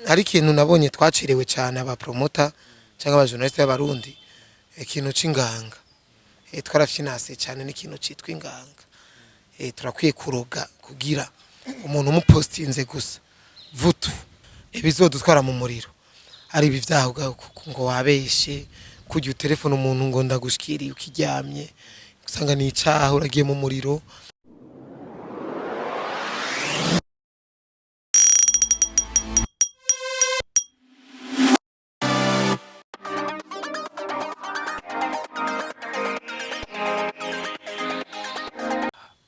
Hari ikintu nabonye twacirewe cyane, aba promoter cyangwa aba journaliste b'Abarundi, ikintu c'inganga. Twarafinase cyane n'ikintu citwa inganga. Turakwiye kuroga kugira umuntu umupostinze gusa vutu ibizodutwara mu muriro. Ari ibi vyaho ngo wabeshe kujya utelefone umuntu ngo ndagushikiriye ukiryamye, usanga ni icaha, uragiye mu muriro.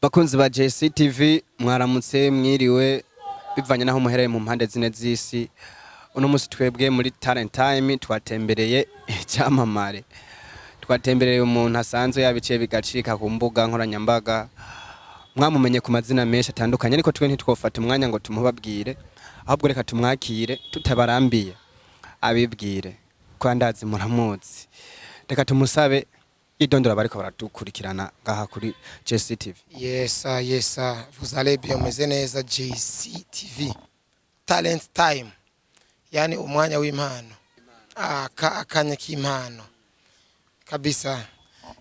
Bakunzi ba JCTV, mwaramutse, mwiriwe, bivanye naho muhereye mu mpande zine z'isi. Uno munsi twebwe muri Talent Time twatembereye icyamamare, twatembereye umuntu asanzwe yabiciye bigacika ku mbuga nkoranyambaga. Mwamumenye ku mazina menshi atandukanye, ariko twe ntitwofata umwanya ngo tumubabwire, ahubwo reka tumwakire tutabarambiye, abibwire ko ndazi muramuzi. Reka tumusabe yidondora bariko baradukurikirana ngaha kuri JCTV. Yesa, yesa, vous allez bien? Meze neza. JCTV, Talent Time, yani umwanya w'impano, aka akanya k'impano kabisa.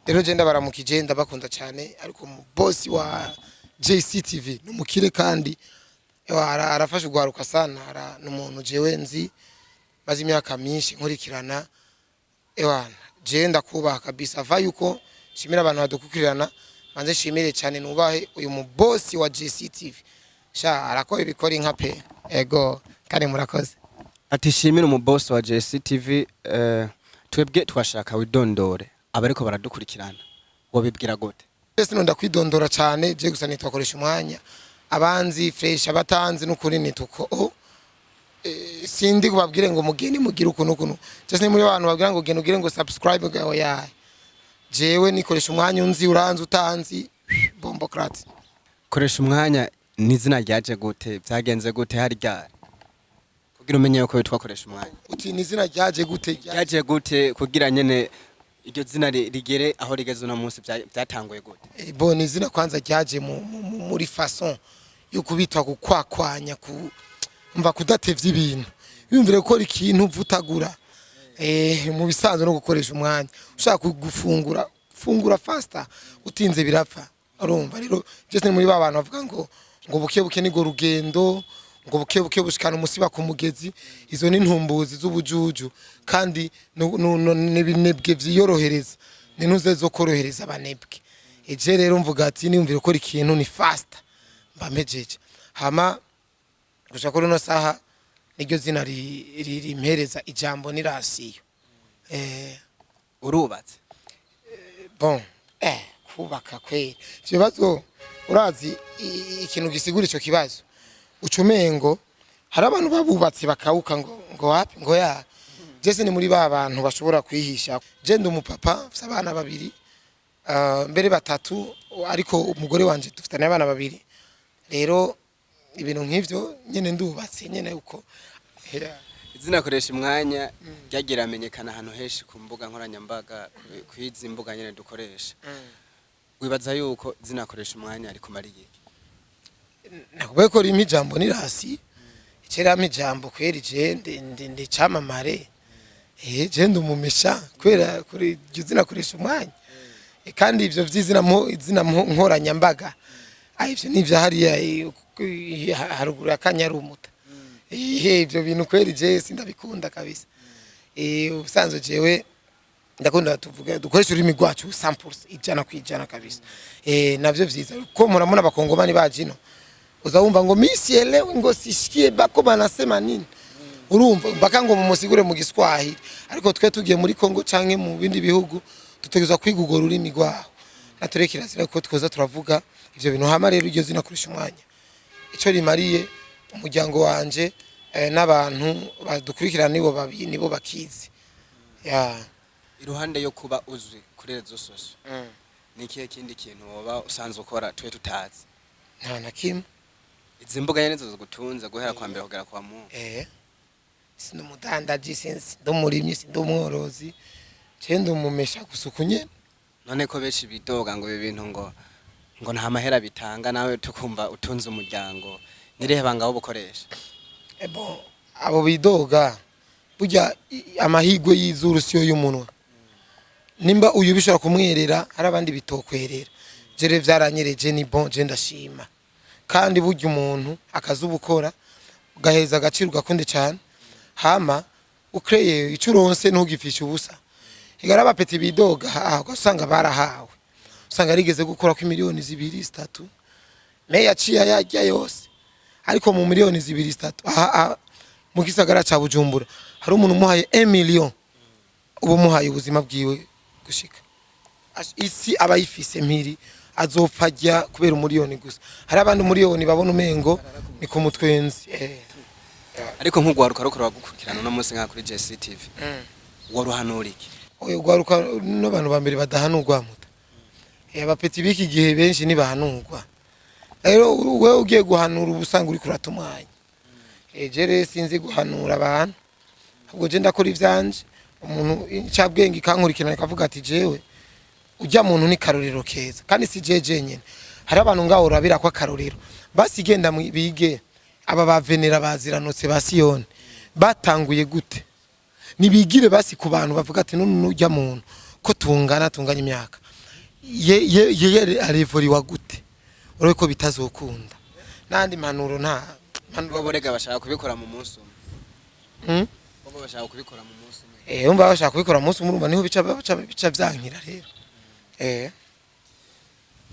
Rero je ndabaramukije, ndabakunda cyane, ariko mu boss wa JCTV ni umukire kandi ewa, arafasha ugwaruka sana. Ni umuntu jewe nzi maze imyaka myinshi nkurikirana. Ewana, je ndakubaha kabisa. Va yuko shimira abantu badukurikirana, manze shimire cyane, nubahe uyu mu boss wa JCTV. Sha, arakora ibikora inka pe. Ego, kandi murakoze. Ati shimira umubosi wa JCTV. Twebwe twashaka widondore abariko baradukurikirana, wobibwira gute? Ese nunda kwidondora cyane? Je gusa nitwakoresha umwanya, abanzi fresh, abatanzi n'ukuri nituko oh. Sindi kubabwire ngo mugende mugire ukuntu ukuntu. Just ni muri abantu babwira ngo genda ugire ngo subscribe ngo ya jewe nikoresha umwanya, unzi uranzi, utanzi bombocrat. Koresha umwanya n'izina ryaje gute? Vyagenze gute? Hari ryari kugira umenye yuko witwa koresha umwanya? Uti ni izina ryaje gute? Ryaje gute kugira nyene iryo zina rigere aho rigeze uno munsi? Vyatanguye gute? Bon, ni izina kwanza ryaje muri façon yo kubitwa gukwakwanya, ku mva kudatevya ibintu, yumvire gukora ikintu vutagura. Mu bisanzwe no gukoresha umwanya, ushaka gufungura, fungura faster, utinze birapfa. Urumva rero, just ni muri ba bantu bavuga ngo buke buke nigo rugendo, ngo buke buke bushikana umusiba ku mugezi. Izo ni ntumbuzi z'ubujuju kandi n'ibinebwe vyiyorohereza, ni ntuze zo korohereza abanebwe. Eje rero mvuga ati niyumvire gukora ikintu ni faster, mba mpejeje. Hama gushika kuri uno saha niryo zina rimpereza ijambo n'irasiyo. Urubatse? Bon, kubaka kweri ivyo bibazo, urazi ikintu gisigura ico kibazo, uca umengo hari abantu babubatse bakawuka ngo wapi, ngo ya jese ni muri ba bantu bashobora kwihisha. Je ndi umupapa, mfise abana babiri, mbere batatu, ariko umugore wanje dufitanye abana babiri. Rero ibintu nk'ivyo nyene, ndubatse nyene uko. Yeah. Izina koresha umwanya ryagiye amenyekana ahantu henshi ku mbuga nkoranyambaga, kwizi mbuga nyene dukoresha. Wibaza yuko izina koresha umwanya rikumara igihe? Nakubwiye ko rimpa ijambo n'irasi, icyo ijambo kweri. Je ndi camamare, je ndi umumesha kubera kuri iryo zina koresha umwanya. Kandi ivyo vy'izina izina nkoranyambaga, ivyo ni ivya hariya haruguru ya Kanyarumuta. Ivyo bintu kweri je sindabikunda kabisa. Ubusanzwe jewe ndakunda tuvuge, dukoresha ururimi rwacu 100%, 100% kabisa. Navyo vyiza ko muramuna abakongomani baje ino, uza wumva ngo misielewi, ngo sishikie bako banasema nini, urumva mpaka ngo mumusigure mu Giswahili. Ariko twe tugiye muri Kongo canke mu bindi bihugu, dutegerezwa kwiga urwo rurimi rwaho, natore kirazira ko twoza turavuga ivyo bintu. Hama rero iryo zina koresha umwanya ico rimariye umuryango wanje, n'abantu badukurikirana nibo babi, nibo bakizi ya. Iruhande yo kuba uzwi kuri réseaux sociaux, ni ikihe kindi kintu woba usanzwe ukora twe tutazi? Nta na kimwe. Izi mbuga nyene nizo zigutunze guhera kwa mbere kugera kwa mu? Sindi umudandaji, sindi umurimyi, sindi umworozi, je ndi umumesha gusa uku nyene. None ko benshi bidoga ngo ibi bintu ngo nta mahera bitanga, nawe tukumva utunze umuryango, nirihe banga wo bukoresha? Bon, Abo bidoga burya amahigwe y'izuru siyo y'umunwa. Nimba uyu bishobora kumwerera, hari abandi bitokwerera. Jere vyaranyereje, ni bon, je ndashima. Kandi burya umuntu akazubukora ugaheza agaciro ugakunde cyane, hama ukreye icyo uronse ntugifishe ubusa. Igara aba petits bidoga, aha ugasanga barahawe, usanga yarigeze gukora ko miliyoni 2, 3, me yaciye ayarya yose. Ariko mu miliyoni 2, 3, aha mu gisagara ca Bujumbura hari umuntu umuhaye 1 million, uba umuhaye ubuzima bwiwe gushika isi aba ayifise mpiri, azopfa ajya kubera umuriyoni gusa. Hari abandi umuriyoni babona umengo ni ku mutwenzi. Ariko nk'ugwaruka ruko ruragukurikirana uno munsi nka kuri JCTV, waruhanura iki? Oyo gwaruka n'abantu ba mbere badahanurwa muta. Aba petits b'iki gihe benshi ntibahanurwa. Rero wewe ugiye guhanura uba usanga uriko urata umwanya. Je rero sinzi guhanura abantu, ahubwo je ndakora ivyanje. Umuntu incabwenge ikankurikirana ikavuga ati jewe ujya muntu ni karorero keza. Kandi si je jenyene, hari abantu ngaho urabira ko akarorero. Basi genda bige aba bavenera baziranutse ba Siyoni batanguye gute, nibigire basi ku bantu bavuga ati none nujya muntu ko tungana, tunganya imyaka, ye ye ye arevuriwa gute? Urebe ko bitazokunda. N'andi mpanuro, nta mpanuro. Bo rega bashaka kubikora mu munsi umwe. Hmm? Bo bashaka kubikora mu munsi umwe. Umva, bashaka kubikora umunsi umwe, urumva niho bica vyankira rero.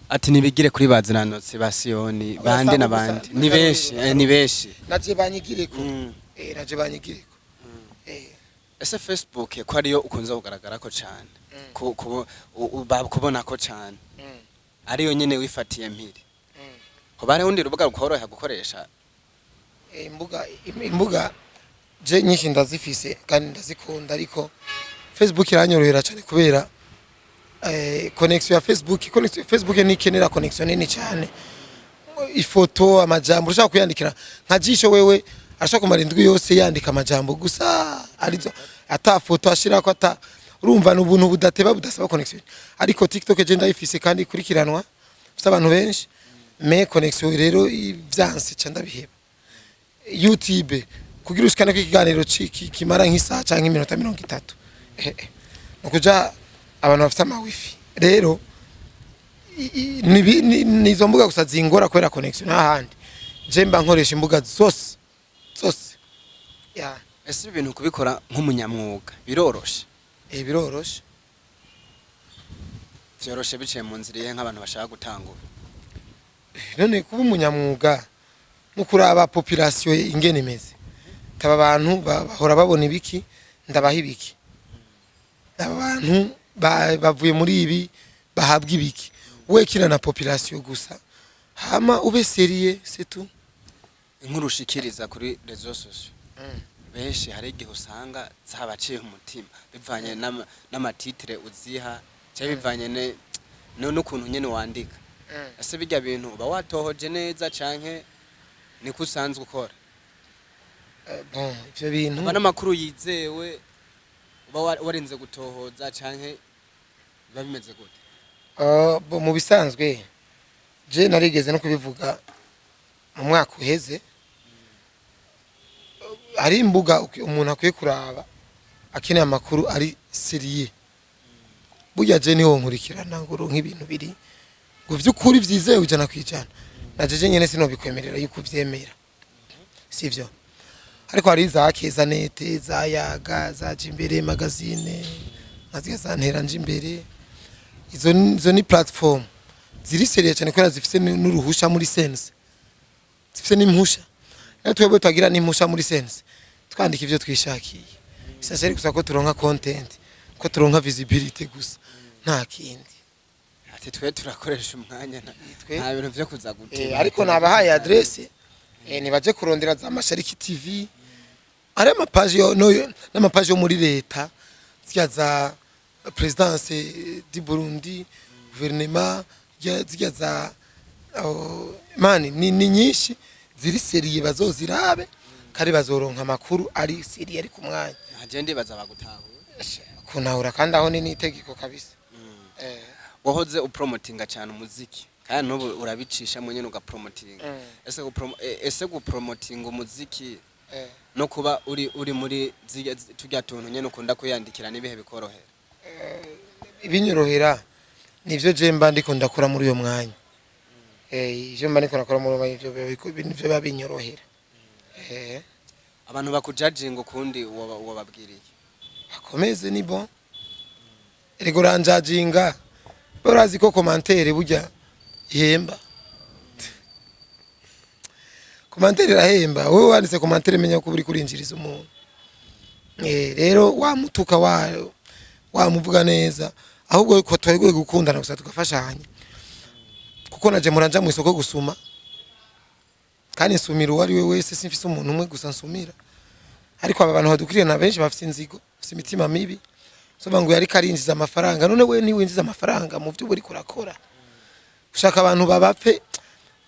Ati nibigire kuri baziranotse ba Siyoni bande n'abandi ni benshi, ni benshi. Naje banyigireko. Naje banyigireko. Ese Facebook ko ariyo ukunze kugaragara ko cane, kubona ko cane, ariyo nyene wifatiye mpiri, hoba hariho urundi rubuga rukoroha gukoresha? Imbuga je nyinshi ndazifise kandi ndazikunda, ariko Facebook iranyorohera cyane kubera connection ya Facebook. Connection Facebook ntikenera connection nini cyane. Ifoto, amajambo ushaka kuyandikira nka jisho, wewe ashaka kumara indwi yose yandika amajambo gusa arizo, ata foto ashirako, ata urumva ni ubuntu budateba, budasaba connection. Ariko TikTok je ndayifise kandi ikurikiranwa, ifise abantu benshi, mais connection rero ivyanse ca ndabiheba. YouTube kugira ushikane ko ikiganiro kimara nk'isaha canke iminota 30, nukuja abantu bafite ama wifi. Rero nizo mbuga gusa zingora kubera connection, n'ahandi je mba nkoresha imbuga zose zose ya. Ese ibi bintu kubikora nk'umunyamwuga biroroshe? Biroroshe. Vyoroshe biciye mu nzira iyihe nk'abantu bashaka gutangura? None kuba umunyamwuga no kuraba population ingene imeze, taba abantu bahora babona ibiki, ndabaha ibiki, aba bantu bavuye muri ibi bahabwa ibiki. We kina na population gusa, hama ube sérieux, c'est tout. Inkuru ushikiriza kuri réseaux sociaux, benshi hari igihe usanga zabaciye umutima bivanye n'ama titres uziha cyangwa bivanye n'ukuntu nyene wandika. Ese bijya bintu uba watohoje neza canke niko usanzwe ukora? Bon, ivyo bintu uba n'amakuru yizewe uba warinze gutohoza canke biba bimeze gute? Bo, mu bisanzwe je narigeze no kubivuga mu mwaka uheze, hari imbuga umuntu akwiye kuraba akeneye amakuru ari sérieux. Burya je niho nkurikirana ngo uronke ibintu biri ngo vy'ukuri vyizewe 100%. Na jeje nyene sinobikwemerera yuko uvyemera, sivyo? Ariko hari za Keza Net, za Yaga, za Jimbere Magazine, nka zirya za Ntera Njimbere. Izo ni platform ziri sérieux cyane kubera zifise n'uruhusha muri CNC, zifise n'impusha. Rero twebwe twagira n'impusha muri CNC, twandika ivyo twishakiye. Sasa gusa ko turonka content, ko turonka visibility gusa, nta kindi. Ati twe turakoresha umwanya Twe- nta bintu vyo kuza guteba. Ariko nabahaye adresse, nibaje kurondera za Mashariki TV, ari amapaji yo no n'amapaji yo muri leta, zirya za présidence du Burundi, gouvernement, zirya za oh, mani ni nyinshi ziri sérieux, bazozirabe kandi bazoronka amakuru ari sérieux, ari ku mwanya. Ntaje ndibaza bagutahura. Kunahura kandi aho ni n'itegeko kabisa. Wahoze upromotinga cyane umuziki kandi n'ubu urabicishamo nyine ugapromotinga. Ese gupromotinga umuziki No kuba uri muri turya tuntu nyene ukunda kwiyandikira, n'ibihe bikorohera? Ibinyorohera nivyo je mba ndiko ndakora muri uyo mwanya. Ivyo mba ndiko ndakora muri uyo mwanya, ivyo biba binyorohera. Abantu bakujajinga ukundi, wobabwiriye? Akomeze, ni bon. Erega uranjajinga, urazi ko commentaire burya ihemba. Commentaire irahemba. Wowe wanditse commentaire, menya ko uri kurinjiriza umuntu. Rero wamutuka, wa wamuvuga neza, ahubwo ko twari gukundana gusa tugafashanya, kuko naje muranja mu isoko gusuma, kandi nsumira uwo ari we wese. Simfise umuntu umwe gusa nsumira, ariko aba bantu badukurikirana benshi bafise inzigo, bafise imitima mibi. So ngo yariko arinjiza amafaranga, none we ntiwinjiza amafaranga mu byo uriko urakora? Ushaka abantu babapfe,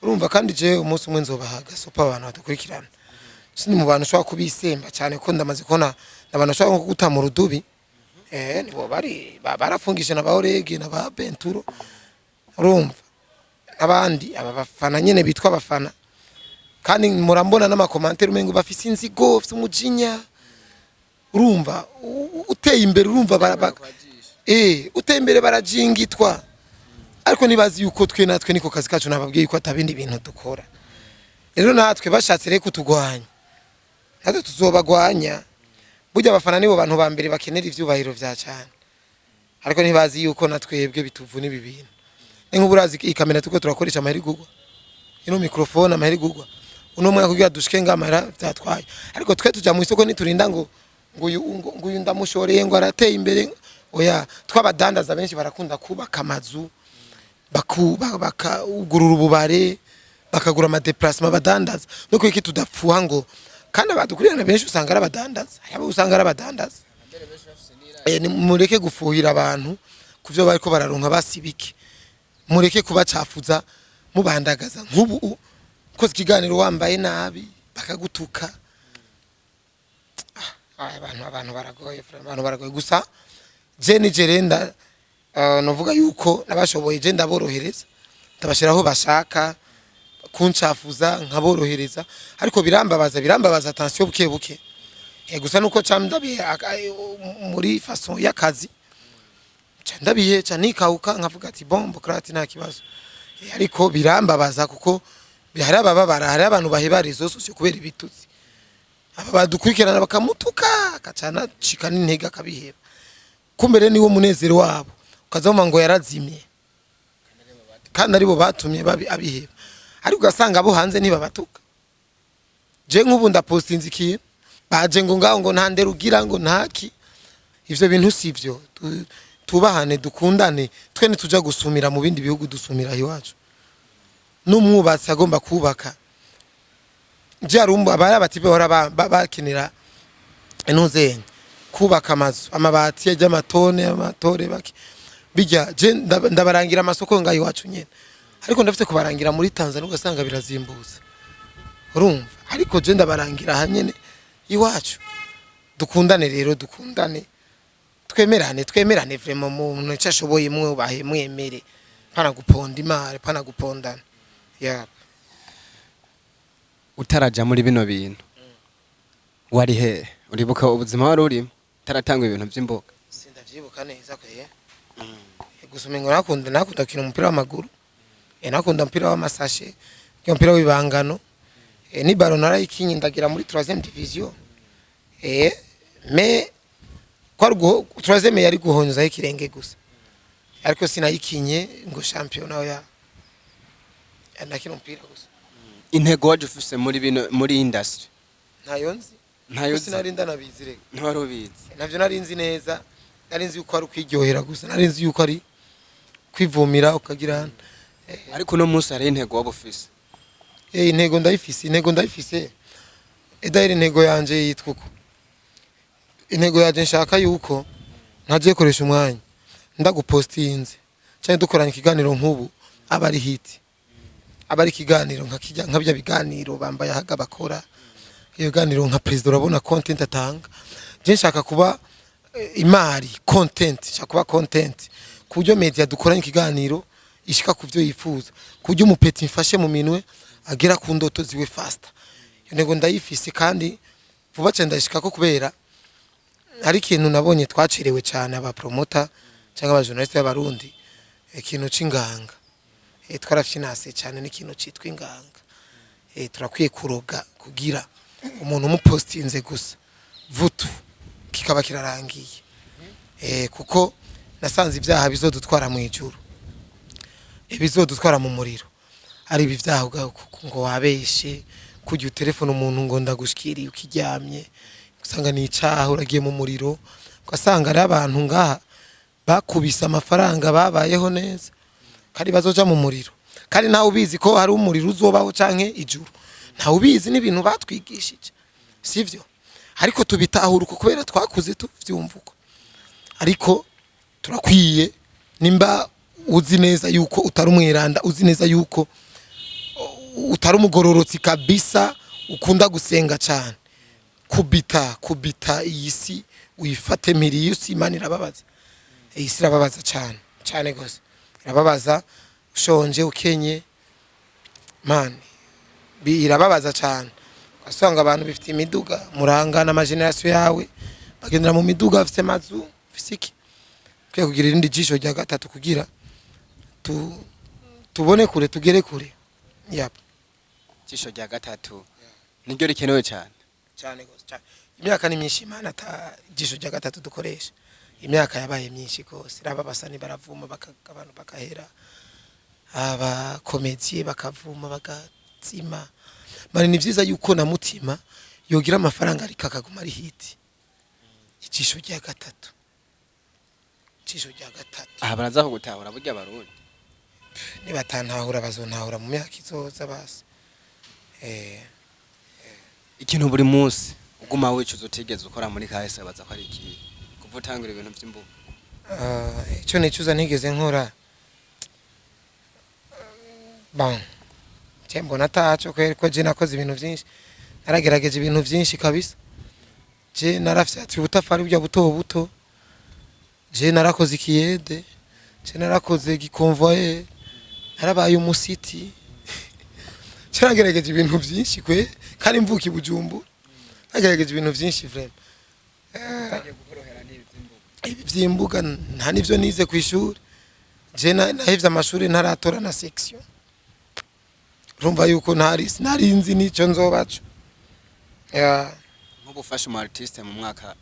urumva? Kandi je umunsi umwe nzobaha gasopa abantu badukurikirana. Sindi mu bantu ushobora kubisemba cyane, kuko ndamaze kubona abantu bashobora nko kuguta mu rudubi. Nibo bari barafungije na ba Orege na ba Benturo, urumva, abandi aba bafana nyene bitwa abafana. Kandi murambona n'ama commentaires, umengo bafise inzigo, bafise umujinya, urumva. Uteye imbere, urumva, uteye imbere barajingitwa, ariko ntibazi yuko twe natwe niko kazi kacu. Nababwiye yuko atabindi bintu dukora. Rero natwe bashatse rero kutugwanya, natwe tuzobagwanya. Burya abafana nibo bantu ba mbere bakenera ivyubahiro vya cyane, ariko ntibazi yuko natwebwe bituvuna ibi bintu. Ni nk'ubu urazi ikamera turiko turakoresha, amahera igurwa, ino microphone amahera igurwa uno mwaka kugira dushike ngamara vyatwaye. Ariko twe tuja mu isoko, niturinda ngo uyu ndamushoreye ngo arateye imbere, oya. Twabadandaza benshi barakunda kubaka amazu, bakugurura ububare, bakagura ama déplacements. Abadandaza no kuki tudapfuha ngo kandi abadukurikirana benshi usanga ari abadandaza, hari abo usanga ari abadandaza. Ni mureke gufuhira abantu kuvyo bariko bararonka, basibike, mureke kubacafuza mubandagaza. Nk'ubu ukoze ikiganiro wambaye nabi bakagutuka. Abantu baragoye vraiment, abantu baragoye. Gusa je ni jerenda, novuga yuko nabashoboye, je ndaborohereza, ndabashiraho bashaka kuncafuza nkaborohereza, ariko birambabaza, birambabaza, attention, buke buke. Gusa nuko ca ndabihe muri façon y'akazi, ca ndabihe, ca nikawuka nkavuga ati bombo krati, nta kibazo. Ariko birambabaza kuko hari abababara, hari abantu baheba réseaux sociaux kubera ibitutsi. Aba badukurikirana bakamutuka, akacana cika n'intege akabiheba. Kumbe rero niwo munezero wabo, ukazoma ngo yarazimye, kandi aribo batumye babi abiheba. Ariko ugasanga abo hanze ntibabatuka. Je nk'ubu ndapostinze ikintu, baje ngo ngaho ngo nta ndero ugira, ngo ntaki. Ivyo bintu sivyo. Tubahane, dukundane. Twe ntituja gusumira mu bindi bihugu, dusumira iwacu. N'umwubatsi agomba kubaka, je harumbu abari abatipe bahora bakenera intuzenye kubaka amazu, amabati y'amatone amatore bake bijya. Je ndabarangira amasoko ngaho iwacu nyene, ariko ndafite kubarangira muri Tanzania ugasanga birazimbutse, urumva. Ariko je ndabarangira aha nyene iwacu. Dukundane rero, dukundane, twemerane, twemerane vraiment. Umuntu icyo ashoboye mwubahe, mwemere, pana guponda imari, pana gupondana, yeah. Utaraja muri bino bintu wari he? Uribuka ubuzima wari urimo utaratanga ibintu by'imboga? Sindavyibuka neza kweye. Gusa umengo nakunda gukina umupira w'amaguru, nakunda umupira w'amasashe, umupira w'ibangano, ni ballon narayikinye ndagira muri 3e division. Mais kwari 3e yari guhonzaho ikirenge gusa, ariko sinayikinye ngo championnat, oya. Nakina umupira gusa. Intego waje ufise muri bino, muri industry? Ntayo nzi. Ntayo uzi? Sinari ndanabizi rega. Ntiwari ubizi? Navyo nari nzi neza. Nari nzi yuko ari ukwiryohera gusa, nari nzi yuko ari kwivumira ukagira. Ariko uno munsi hari intego waba ufise? Intego ndayifise, intego ndayifise. Edaheri, intego yanje yitwa uko. Intego yanje, nshaka yuko ntagiye koresha umwanya ndagupostinze cyangwa dukoranye ikiganiro nk'ubu, aba ari hit, aba ari ikiganiro nka kijya nka bya biganiro bambaye ahaga bakora ibiganiro nka perezida. Urabona content atanga. Je nshaka kuba imari content, nshaka kuba content ku buryo media dukoranye ikiganiro ishika ku byo yifuza, ku buryo umupeti mfashe mu minwe agera ku ndoto ziwe faster. Iyo ntego ndayifise kandi vuba cyane ndayishikako, kubera hari ikintu nabonye twacerewe cyane, aba promoter cyangwa aba journaliste b'Abarundi, ikintu c'inganga. Twarafinase cyane n'ikintu citwa inganga. Turakwiye kuroga kugira umuntu umupostinze gusa vutu kikaba kirarangiye. Kuko nasanze ibyaha bizodutwara mu ijuru, bizodutwara mu muriro, ari ibi byaha ngo wabeshe, kujya utelefone umuntu ngo ndagushikiriye ukiryamye, usanga ni icaha, uragiye mu muriro. Ugasanga ari abantu ngaha bakubise amafaranga, babayeho neza, kandi bazoja mu muriro, kandi ntawe ubizi ko hari umuriro uzobaho canke ijuru, ntawe ubizi. N'ibintu batwigishije sivyo, ariko tubitahura uko kubera twakuze tuvyumva uko. Ariko turakwiye, nimba uzi neza yuko utari umweranda, uzi neza yuko utari umugororotsi kabisa, ukunda gusenga cyane, kubita kubita iyi si uyifate mpiri. Iyi si, Imana, irababaza. Iyi si irababaza cyane cyane gose, irababaza. Ushonje, ukenye, man, irababaza cyane. Ugasanga abantu bifite imiduga, murangana ama génération yawe, bagendera mu miduga, bafite amazu, bafise iki. Ukwiye kugira irindi jisho rya gatatu kugira tubone kure, tugere kure. Yap. Ijisho rya gatatu niryo rikenewe cyane. Cyane gose, cyane. Imyaka ni myinshi, Imana, ata jisho rya gatatu dukoresha, imyaka yabaye myinshi gose. Raba basani baravuma, abantu bakahera, abakomediye bakavuma, bagatsima. Mani, ni vyiza yuko na Mutima yogira amafaranga ariko akaguma ari hit. Ijisho rya gatatu, ijisho rya gatatu. Aha baraza kugutahura burya Abarundi. Nibatantahura bazontahura mu myaka izoza basi. Ikintu buri munsi uguma wicuza utigeze ukora muri kahise, baza ko ari ikihe kuva utangura ibintu by'imbuga? Ah, icyo nicuza ntigeze nkora, bon, je mbona ataco, kubera ko je nakoze ibintu vyinshi, naragerageje ibintu vyinshi kabisa. Je narafyatuye ubutafari burya buto buto, je narakoze ikiyede, je narakoze gikonvoye, narabaye umusiti, je nagerageje ibintu vyinshi kwe, kandi mvuka i Bujumbura, nagerageje ibintu vyinshi vraiment. Ibi vy'imbuga nta nivyo nize kw'ishuri. Je nahevye amashuri ntaratora na section. Urumva yuko ntari sinari nzi n'ico nzobaco ya. Nk'ubu ufashe umu artiste mu mwaka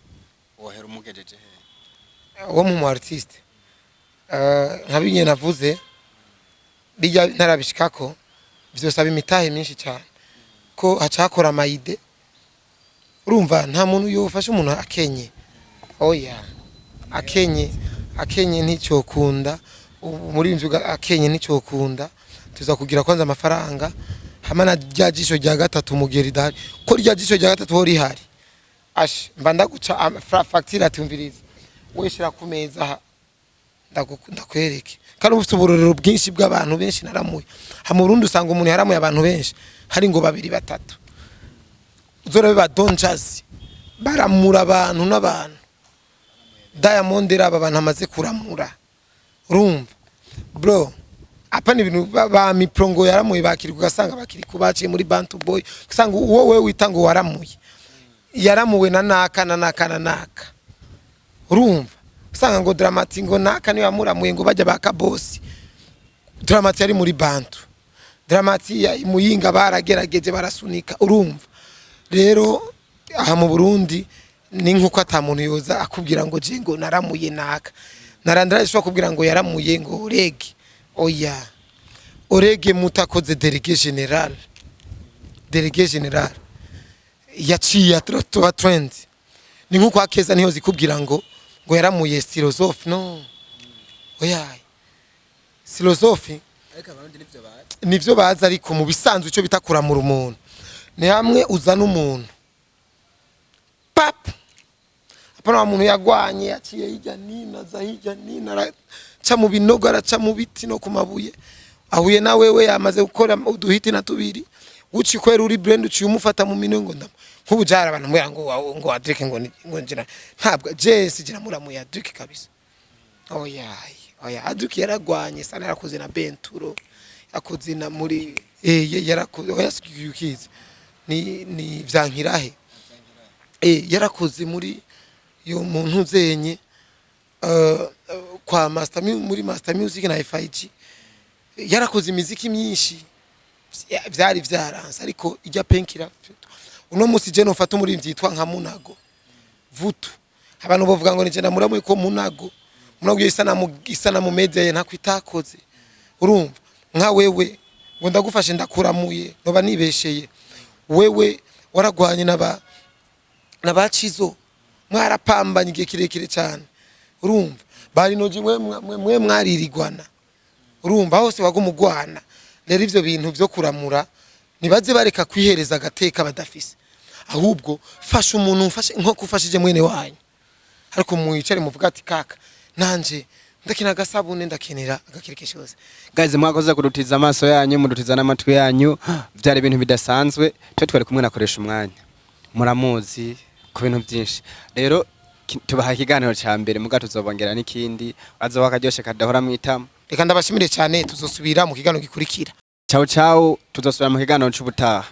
wohera umugejeje he? Wo mu artiste, nka binye navuze bijya ntarabishikako, vyosaba imitahe myinshi cyane, ko hacakora ama idées. Urumva nta muntu yofasha umuntu akenye, oya, akenye, akenye nticyokunda. Muri inzu akenye nticyokunda. Tuza kugira kwanza amafaranga hamwe na rya jisho rya gatatu mugeri dahari, ko rya jisho rya gatatu ho rihari, ashe mba ndaguca facture, atumviriza weshira ku meza aha, ndakwereke. Kandi uba ufite uburorero bwinshi bw'abantu benshi naramuye. Ha mu Burundi usanga umuntu yaramuye abantu benshi hari ngo babiri, batatu. Uzorabe ba Don Jazzy, baramura abantu n'abantu. Diamond, raba abantu amaze kuramura. Urumva bro, apa ni ibintu ba Mipro ngo yaramuye, bakiri, ugasanga bakiri kubaciye muri Bantu Boy, ugasanga uwo wewe wita ngo waramuye, yaramuwe na naka na naka na naka. Urumva usanga ngo Dramati ngo naka niyo yamuramuye, ngo bajya ba Kabosi. Dramati yari muri Bantu, Dramati ya Muyinga, baragerageje barasunika. Urumva rero aha mu Burundi ni nkuko ata muntu yoza akubwira ngo je ngo naramuye naka, narandara ishobora kubwira ngo yaramuye ngo Orege. Oya, Orege mutakoze délégué général, délégué général yaciye tuba trend. Ni nkuko akeza niyo zikubwira ngo yaramuye philosophe. No, oya, philosophe. Ariko Abarundi nivyo bazi. Nivyo bazi, ariko mu bisanzwe icyo bita kuramura umuntu ni hamwe uzana umuntu pap. Apana wa muntu yagwanye, yaciye hirya nino, aza hirya nino, araca mu binogo, araca mu biti no ku mabuye, ahuye na wewe, yamaze gukora uduhiti na tubiri, uci kwera uri brand, uciye umufata mu minwe ngo ndam nk'ubu jara abantu mbwira ngo Adric ngo ngira ntabwo Jesse gira muramuye Adric kabisa. Oya, oya, Adric yaragwanye sana, yarakoze na Benturo, yakoze na muri yarakoze. Oya, ukizi Ni Vyankirahe, yarakoze muri yo muntu zenye, kwa Master muri Master Music na FIG, yarakoze imiziki myinshi. Vyari vyaranse, ariko ijya penkira uno musi je nofata umuririmbyi yitwa nka Munago Vutu, abantu bavuga ngo nije ndamuramuye ko Munago isa na mu media ye ntako itakoze. Urumva nka wewe ngo ndagufashe ndakuramuye, noba nibesheye. Wewe waragwanye n'abacizo, mwarapambanye igihe kirekire cyane. Urumva bari noje mwe mwaririgwana, urumva hose wagumugwana. Rero ivyo bintu vyo kuramura, nibaze bareka kwihereza agateka badafise. Ahubwo fasha umuntu, mfashe nko kufashije mwene wanyu, ariko mwicare muvuga ati: "Kaka, nanje ndakina agasabune, ndakenera agakirikishoze." Guys, mwakoze kudutiza amaso yanyu, mudutiza n'amatwi yanyu. Byari ibintu bidasanzwe. Twe twari kumwe nakoresha umwanya, muramuzi ku bintu byinshi. Rero tubaha ikiganiro ca mbere, muga tuzobongera n'ikindi, azoba akaryoshe kadahora mwitama. Reka ndabashimire cyane, tuzosubira mu kiganiro gikurikira. Ciao ciao, tuzosubira mu kiganiro c'ubutaha.